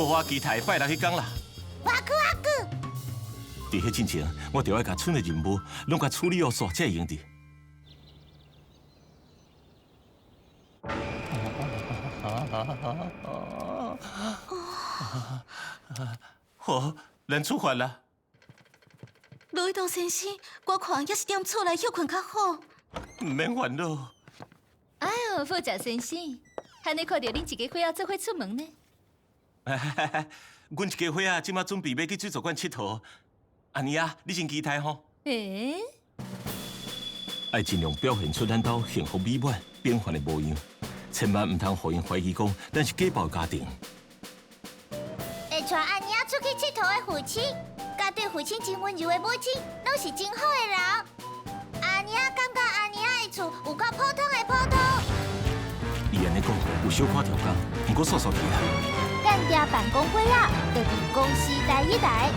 好好期待拜六彼工啦。偌久偌久？佇彼進前，我著愛共村的任務攏共處理好煞，才會用得。好，咱出發啦。盧伊東先生，我看猶是踮厝內歇睏較好。毋免煩惱。哎喲，負責先生，按呢看著恁一家伙仔做伙出門呢？阮一家伙仔這馬準備欲去水族館𨑨迌。按呢啊，你真期待吼？欸？愛盡量表現出咱兜幸福美滿、平凡的模樣，千萬毋通予𪜶懷疑講咱是家暴家庭。會帶按呢仔出去𨑨迌的父親，佮對父親真溫柔的母親，攏是真好的人。按呢仔感覺按呢仔的厝有夠普通的普通。伊按呢講有小可調工，毋過煞煞去啦。間諜辦公會啊，就佇公視第一台。